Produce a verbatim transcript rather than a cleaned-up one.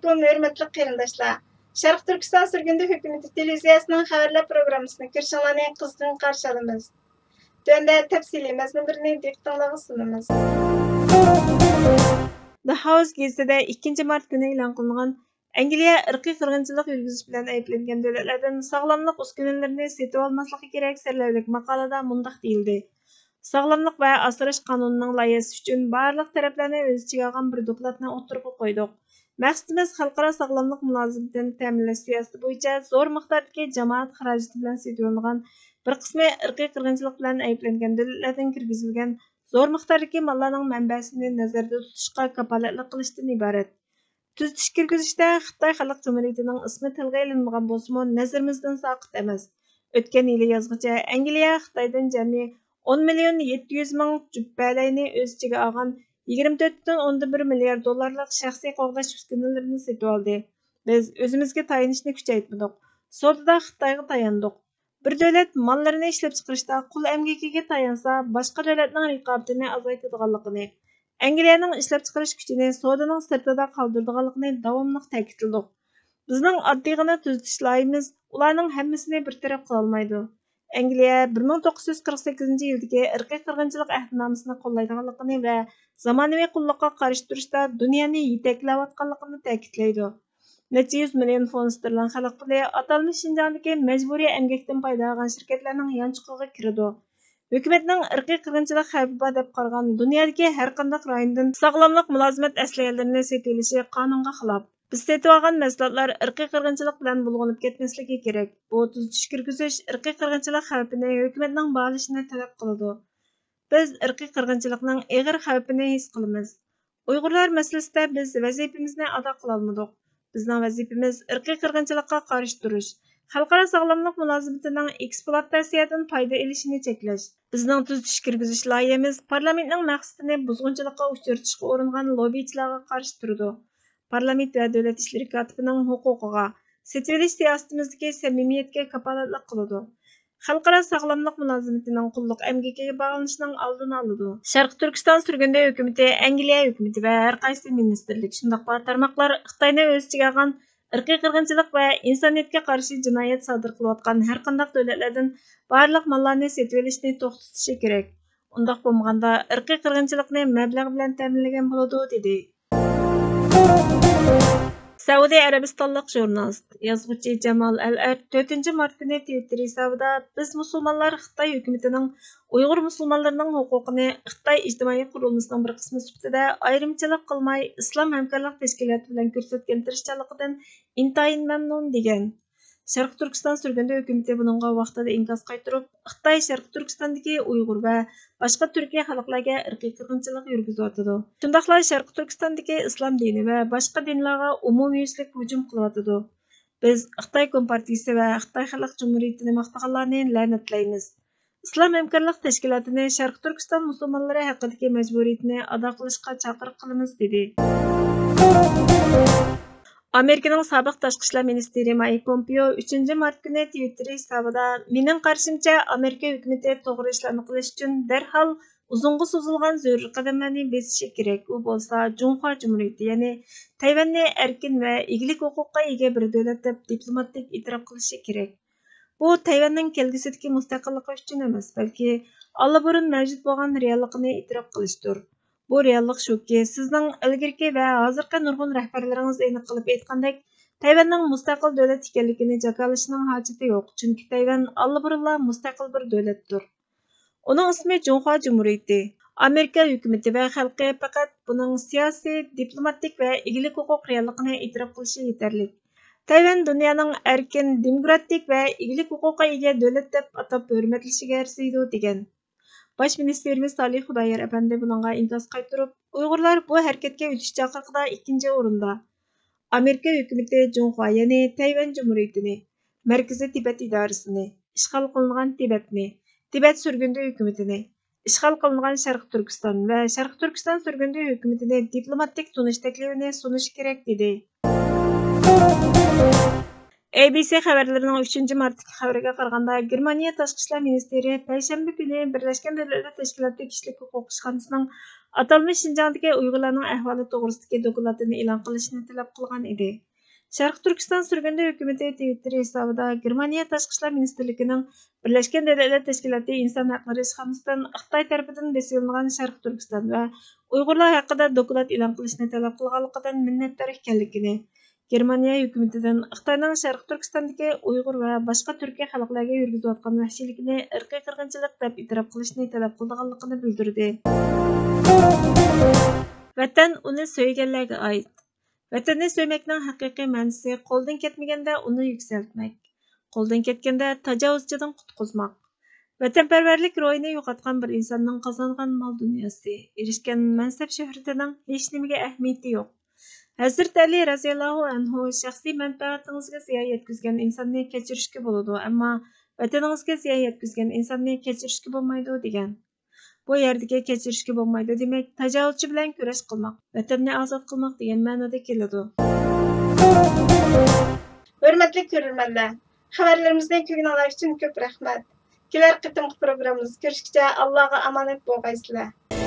ھۆرمەتلىك قېرىنداشلار، شەرقىي تۈركىستان سۈرگۈندە ھۆكۈمىتى تېلېۋىزىيەسىنىڭ خەۋەرلەر پروگراممىسىنى كۆرۈشۈڭلارنى قىزغىن قارشى ئالىمىز. تۆۋەندە تەپسىلىي مەزمۇنلىرىنى دىققىتىڭلارغا سۇنىمىز. The House گېزىتىدە ئىككىنچى مارت كۈنى ئېلان قىلىنغان ئەنگلىيە ئىرقىي قىرغىنچىلىق يۈرگۈزۈش بىلەن ئەيىبلەنگەن دۆلەتلەردىن ساغلاملىق ئۈسكۈنىلىرىنى سېتىۋالماسلىقى كېرەك سەرلەۋھىلىك ماقالىدا مۇنداق دېيىلدى: ساغلاملىق ۋە ئاسراش قانۇنىنىڭ لايىھەسى ئۈچۈن بارلىق تەرەپلەرنى ئۆز ئىچىگە ئالغان بىر دوكلاتنى ئوتتۇرىغا قويدۇق. مەقسىتىمىز خەلقئارا ساغلاملىق مۇلازىمىتىنى تەمىنلەش سىياسىتى بويىچە زور مىقداردىكى جامائەت خىراجىتى بىلەن سېتىۋېلىنغان بىر قىسمى ئىرقىي قىرغىنچىلىق بىلەن ئەيىبلەنگەن دۆلەتلەردىن كىرگۈزۈلگەن زور مىقداردىكى ماللارنىڭ مەنبەسىنى نەزەردە تۇتۇشقا كاپالەتلىك قىلىشتىن ئىبارەت. تۈزىتىش كىرگۈزۈشتە خىتاي خەلق جۇمھۇرىيىتىنىڭ ئىسمى تىلغا ئېلىنمىغان بولسىمۇ، نەزىرىمىزدىن ساقىت ئەمەس. ئۆتكەن يىلى يازغىچە ئەنگلىيە خىتايدىن جەمئىي ئون مىليون يەتتە يۈز مىڭ جۈپبەلەينى ئۆز ئىچىگە ئالغان يىگىرمە تۆت پۈتۈن ئوندىن بىر مىليارد دوللارلىق شەخسىي قوغداش ئۈسكۈنىلىرىنى سېتىۋالدى. بىز ئۆزىمىزگە تايىنىشنى كۈچەيتمىدۇق. سودىدا خىتايغا تاياندۇق. بىر دۆلەت ماللىرىنى ئىشلەپچىقىرىشتا قۇل ئەمگىكىگە تايانسا، باشقا دۆلەتنىڭ رىقابىتىنى ئازايتىدىغانلىقىنى، ئەنگلىيەنىڭ ئىشلەپچىقىرىش كۈچىنى سودىنىڭ سىرتىدا قالدۇرىدىغانلىقىنى داۋاملىق تەكىتلىدۇق. بىزنىڭ ئاددىيغىنا تۈزىتىش لايىھىمىز ئۇلارنىڭ ھەممىسىنى بىر تەرەپ قىلالمايدۇ. ئەنگلىيە بىر مىڭ توققۇز يۈز قىرىق سەككىزىنچى يىلدىكى ئىرقىي قىرغىنچىلىق ئەھدىنامىسىنى قوللايدىغانلىقىنى ۋە زامانىۋى قۇللۇققا قارشى تۇرۇشتا دۇنيانى يېتەكلەۋاتقانلىقىنى تەكىتلەيدۇ. نەچچە يۈز مىليون فونت ستېرلىڭ خەلق پۇلى ئاتالمىش شىنجاڭدىكى مەجبۇرىي ئەمگەكتىن پايدا ئالغان شىركەتلەرنىڭ يانچۇقىغا كىرىدۇ. ھۆكۈمەتنىڭ ئىرقىي قىرغىنچىلىق خەۋپى بار دەپ قارىغان دۇنيادىكى ھەرقانداق رايوندىن ساغلاملىق مۇلازىمەت ئەسلىھەلىرىنى سېتىۋېلىشى قانۇنغا خىلاپ. بىز سېتىۋالغان مەھسۇلاتلار ئىرقىي قىرغىنچىلىق بىلەن بۇلغىنىپ كەتمەسلىكى كېرەك. بۇ تۈزىتىش كىرگۈزۈش ئىرقىي قىرغىنچىلىق خەۋپىنى ھۆكۈمەتنىڭ باھالىشىنى تەلەپ قىلىدۇ. بىز ئىرقىي قىرغىنچىلىقنىڭ ئېغىر خەۋپىنى ھېس قىلىمىز. ئۇيغۇرلار مەسىلىسىدە بىز ۋەزىپىمىزنى ئادا قىلالمىدۇق. بىزنىڭ ۋەزىپىمىز ئىرقىي قىرغىنچىلىققا قارشى تۇرۇش، خەلقئارا ساغلاملىق مۇلازىمىتىنىڭ ئېكسپلۇئاتاتسىيەدىن پايدا ئېلىشىنى چەكلەش. بىزنىڭ تۈزىتىش كىرگۈزۈش لايىھەمىز پارلامېنتنىڭ مەقسىتىنى بۇزغۇنچىلىققا ئۇچرىتىشقا ئۇرۇنغان لوببىچىلارغا قارشى تۇرىدۇ. پارلامېنت ۋە دۆلەت ئىشلىرى كاتىپىنىڭ ھوقۇقىغا، سېتىۋېلىش سىياسىتىمىزدىكى سەمىمىيەتكە كاپالەتلىك قىلىدۇ. خەلقئارا ساغلاملىق مۇلازىمىتىنىڭ قۇللۇق ئەمگىكىگە باغلىنىشىنىڭ ئالدىنى ئالىدۇ. شەرقىي تۈركىستان سۈرگۈندە ھۆكۈمىتى، ئەنگلىيە ھۆكۈمىتى ۋە ھەر قايسى مىنىستىرلىك، شۇنداقلا تارماقلار خىتاينى ئۆز ئىچىگە ئالغان ئىرقىي قىرغىنچىلىق ۋە ئىنسانىيەتكە قارشى جىنايەت سادىر قىلىۋاتقان ھەر قانداق دۆلەتلەردىن بارلىق ماللارنى سېتىۋېلىشنى توختىتىشى كېرەك. ئۇنداق بولمىغاندا، ئىرقىي قىرغىنچىلىقنى مەبلەغ بىلەن تەمىنلىگەن بولىدۇ، دېدى. سەئۇدى ئەرەبىستانلىق ژۇرنالىست، يازغۇچى جامال ئەل ئەرد تۆتىنچى مارت كۈنى تىۋىتتېر ھېسابىدا، بىز مۇسۇلمانلار خىتاي ھۆكۈمىتىنىڭ ئۇيغۇر مۇسۇلمانلىرىنىڭ ھوقۇقىنى خىتاي ئىجتىمائىي قۇرۇلمىسىنىڭ بىر قىسمى سۈپىتىدە ئايرىمچىلىق قىلماي، ئىسلام ھەمكارلىق تەشكىلاتى بىلەن كۆرسەتكەن تىرىشچانلىقىدىن ئىنتايىن مەمنۇن، دېگەن. شەرقىي تۈركىستان سۈرگۈندە ھۆكۈمىتى بۇنىڭغا ۋاقتىدا ئىنكاس قايتۇرۇپ، خىتاي شەرقىي تۈركىستاندىكى ئۇيغۇر ۋە باشقا تۈركىي خەلقلەرگە ئىرقىي قىرغىنچىلىق يۈرگۈزۈۋاتىدۇ. شۇنداقلا شەرقىي تۈركىستاندىكى ئىسلام دىنى ۋە باشقا دىنلارغا ئومۇميۈزلۈك ھۇجۇم قىلىۋاتىدۇ. بىز خىتاي كومپارتىيىسى ۋە خىتاي خەلق جۇمھۇرىيىتىنى ماختىغانلارنى لەنەتلەيمىز. ئىسلام ھەمكارلىق تەشكىلاتىنى شەرقىي تۈركىستان مۇسۇلمانلىرى ھەققىدىكى مەجبۇرىيىتىنى ئادا قىلىشقا چاقىرىق قىلىمىز، دېدى. ئامېرىكىنىڭ سابىق تاشقى ئىشلار مىنىستىرى مايك پومپېئو ئۈچىنچى مارت كۈنى تىۋىتتېر ھېسابىدا، مېنىڭ قارىشىمچە، ئامېرىكا ھۆكۈمىتى توغرا ئىشلارنى قىلىش ئۈچۈن دەرھال ئۇزۇنغا سوزۇلغان زۆرۈر قەدەملەرنى بېسىشى كېرەك. ئۇ بولسا جۇڭخۇا جۇمھۇرىيىتى، يەنى تەيۋەننى ئەركىن ۋە ئىگىلىك ھوقۇققا ئىگە بىر دۆلەت دەپ دىپلوماتىك ئېتىراپ قىلىشى كېرەك. بۇ تەيۋەننىڭ كەلگۈسىدىكى مۇستەقىللىقى ئۈچۈن ئەمەس، بەلكى ئاللىبۇرۇن مەۋجۇت بولغان رېئاللىقىنى ئېتىراپ قىلىشتۇر. بۇ رېئاللىق شۇكى، سىزنىڭ ئىلگىرىكى ۋە ھازىرقى نۇرغۇن رەھبەرلىرىڭىز ئېنىق قىلىپ ئېيتقاندەك، تەيۋەننىڭ مۇستەقىل دۆلەت ئىكەنلىكىنى جاكارلىشىنىڭ ھاجىتى يوق، چۈنكى تەيۋەن ئاللىبۇرۇنلا مۇستەقىل بىر دۆلەتتۇر. ئۇنىڭ ئىسمى جۇڭخۇا جۇمھۇرىيىتى. ئامېرىكا ھۆكۈمىتى ۋە خەلقى پەقەت بۇنىڭ سىياسىي، دىپلوماتىك ۋە ئىگىلىك ھوقۇق رېئاللىقىنى ئېتىراپ قىلىشى يېتەرلىك. تەيۋەن دۇنيانىڭ ئەركىن، دېموكراتىك ۋە ئىگىلىك ھوقۇققا ئىگە دۆلەت دەپ ئاتاپ ھۆرمەتلىشىگە ئەرزىيدۇ، دېگەن. باش مىنىستىرىمىز سالىھ خۇدايار ئەپەندى بۇنىڭغا ئىنكاس قايتۇرۇپ، ئۇيغۇرلار بۇ ھەرىكەتكە ئۆتۈش چاقىرىقىدا ئىككىنچى ئورۇندا. ئامېرىكا ھۆكۈمىتى جۇڭخۇا، يەنى تەيۋەن جۇمھۇرىيىتىنى، مەركىزىي تىبەت ئىدارىسىنى، ئىشغال قىلىنغان تىبەتنى، تىبەت سۈرگۈندە ھۆكۈمىتىنى، ئىشغال قىلىنغان شەرقىي تۈركىستان ۋە شەرقىي تۈركىستان سۈرگۈندە ھۆكۈمىتىنى دىپلوماتىك تونۇش تەكلىپىنى سۇنۇشى كېرەك، دېدى. ئەي بى سى خەۋەرلىرىنىڭ ئۈچىنچى مارتتىكى خەۋىرىگە قارىغاندا، گېرمانىيە تاشقى ئىشلار مىنىستىرى پەيشەنبە كۈنى بىرلەشكەن دۆلەتلەر تەشكىلاتى كىشىلىك ھوقۇق ئىشخانىسىنىڭ ئاتالمىش شىنجاڭدىكى ئۇيغۇرلارنىڭ ئەھۋالى توغرىسىدىكى دوكلاتىنى ئېلان قىلىشنى تەلەپ قىلغان ئىدى. شەرقىي تۈركىستان سۈرگۈندە ھۆكۈمىتى تىۋىتتېر ھېسابىدا گېرمانىيە تاشقى ئىشلار مىنىستىرلىكىنىڭ بىرلەشكەن دۆلەتلەر تەشكىلاتى ئىنسان ھەقلىرى ئىشخانىسىدىن خىتاي تەرىپىدىن بېسىۋېلىنغان شەرقىي تۈركىستان ۋە ئۇيغۇرلار ھەققىدە دوكلات ئېلان قىلىشنى تەلەپ قىلغانلىقىدىن مىننەتدار ئىكەنلىكىنى، گېرمانىيە ھۆكۈمىتىدىن خىتاينىڭ شەرقىي تۈركىستاندىكى ئۇيغۇر ۋە باشقا تۈركىي خەلقلەرگە يۈرگۈزۈۋاتقان ۋەھشىيلىكىنى ئىرقىي قىرغىنچىلىق دەپ ئېتىراپ قىلىشنى تەلەپ قىلىدىغانلىقىنى بىلدۈردى. ۋەتەن ئۇنى سۆيگەنلەرگە ئائىت. ۋەتەننى سۆيمەكنىڭ ھەقىقىي مەنىسى قولدىن كەتمىگەندە ئۇنى يۈكسەلتمەك، قولدىن كەتكەندە تاجاۋۇزچىدىن قۇتقۇزماق. ۋەتەنپەرۋەرلىك روھىنى يوقاتقان بىر ئىنساننىڭ قازانغان مال-دۇنياسى، ئېرىشكەن مەنسەپ-شۆھرىتىنىڭ ھېچنېمىگە ئەھمىيىتى يوق. ھەزرىتى ئەلى رەزىياللاھۇ ئەنھۇ شەخسىي مەنپەئەتىڭىزگە زىيان يەتكۈزگەن ئىنساننى كەچۈرۈشكە بولىدۇ، ئەمما ۋەتىنىڭىزگە زىيان يەتكۈزگەن ئىنساننى كەچۈرۈشكە بولمايدۇ، دېگەن. بۇ يەردىكى كەچۈرۈشكە بولمايدۇ دېمەك، تاجاۋۇزچى بىلەن كۈرەش قىلماق، ۋەتەننى ئازاد قىلماق دېگەن مەنىدە كېلىدۇ. ھۆرمەتلىك كۆرۈرمەنلەر، خەۋەرلىرىمىزنى كۆرگىنىڭلار ئۈچۈن كۆپ رەھمەت. كېلەر قېتىمقى پروگراممىمىزدا كۆرۈشكىچە ئاللاغا ئامانەت بولغايسىلەر.